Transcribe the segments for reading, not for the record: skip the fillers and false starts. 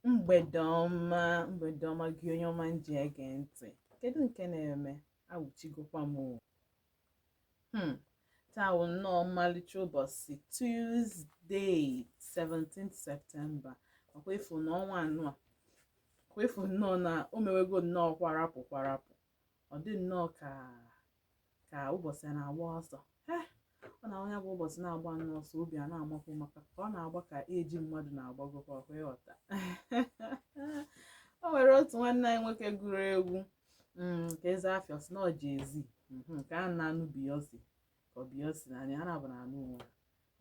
Mgbede ọma, mgbede ọma gị onye ọma m ji ege ntị. Kedu nke na-eme? Awụchigokwa m o. Taa wụ nnọọ mmalite ụbọchị Tuesday, 17 September. Ọkwa ị fụ na ọnwa anọ a, ọkwa ị fụ nnọọ na o mewego nnọọ kwarapụ kwarapụ. Ọ dị nnọọ ka ụbọchị a na-agba ọsọ. Ọ na onye bụ ụbọchị na-agba nnọọ ọsọ, obi a na-amakwu maka ka ọ na-agba ka eji mmadụ na-agbagokwa, ọkwa ị ghọta. O nwere otu nwanne anyị nwoke gụrụ egwu ka eze afịa sị na ọ Jay-Z, nke a na-anụ Beyonce, ka ọ Beyonce na anya ha na-abụ na anụ onwe ha.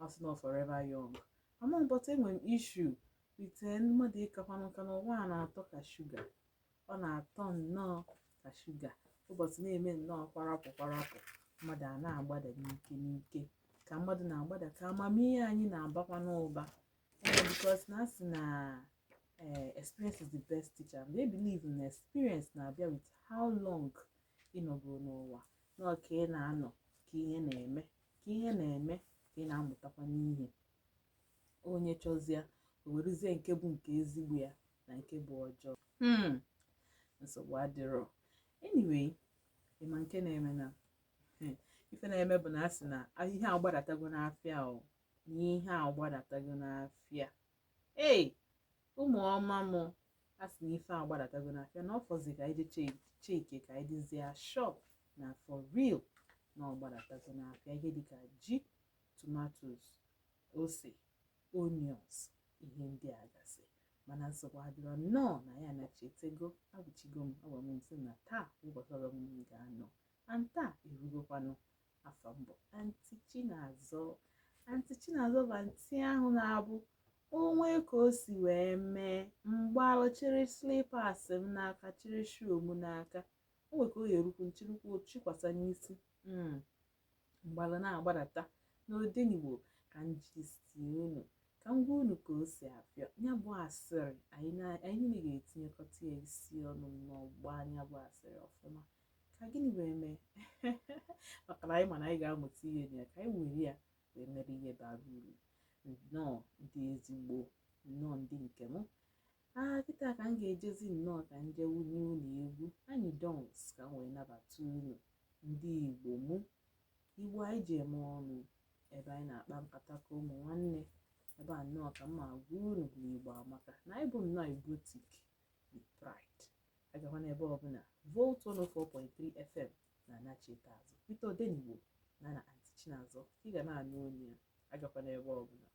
Ọ sị na ọ forever young. Ama, but enwere m issue with mmadụ ịkakwanụ nka n'ụwa a na-atọ ka shuga. Ọ na-atọ nnọọ ka shuga. Ụbọchị na-eme nnọọ kwarapụ kwarapụ, mmadụ a na-agbada n'ike n'ike. Ka mmadụ na-agbada, ka amamihe anyị na-abakwa n'ụba. Ee, because na asị na experience is the best teacher, and they believe na experience na-abịa with how long ị nọgoro n'ụwa, na ka ị na-anọ, ka ihe na-eme, ka ihe na-eme, ka ị na-amụtakwa n'ihe. Onye chọzie, o werezie nke bụ nke ezigbo ya na nke bụ ọjọọ. Nsogbu adịrọ. Anyway, ịma nke na-eme na ife na-eme bụ na a sị na ihe agbadatago n'afịa o, na ihe agbadatago n'afịa. Ei, ụmụ ọma m, a sị na ife agbadatago n'afịa, na ọ fọzi ka anyị jee cheke ka anyị dịzie shop na for real na ọ gbadatago n'afịa. Ihe dịka ji, tomatoes, ose, onions, ihe ndị a gasị. Mana nsogbu adịrọ nnọọ na ya anachetego. Awụchigo m, agwa m nsị na taa bụ ụbọchị ọzọ m ga-anọ, and taa erugokwanụ. Afọ mbụ Aunty Chinazọ, Aunty Chinazọ bụ aunty ahụ na-abụ onwe ka o si wee mee mgbalụ chịrị slippers m n'aka, chịrị shoe m n'aka. O nwere ka o yerukwu nchịrịkwu chikwasa n'isi mgbalụ na-agbadata n'Odenigbo ka m jisie unu, ka m gwa unu ka o si afịa. Ya bụ asịrị anyị niile ga-etinyekọta ya isi ọnụ n'ọgba. Ya bụ asịrị ọfụma ka gịnị wee mee, maka na anyị ma na anyị ga-amụta ihe na ya, ka anyị were ya wee mere ihe bara uru. Nnọọ ndị ezigbo, nnọọ ndị nke m. Aa, kịta ka m ga-ejezi nnọọ ka m jee wunye unu egwu anyị dons, ka m wee nabata unu ndị Igbo mụ, Igbo anyị ji eme ọnụ, ebe anyị na-akpa nkata ka ụmụ nwanne. Ebe a nnọọ ka m ma gwa unu na Igbo amaka, na anyị bụ nnọọ Igbotic with pride. Agakwa n'ebe ọbụla. Volt 104.3 FM na-anachite azụ Peter Odenigbo na Aunty Chinazọ. Ị ga na-anụ onye ya. Agakwa n'ebe ọbụla.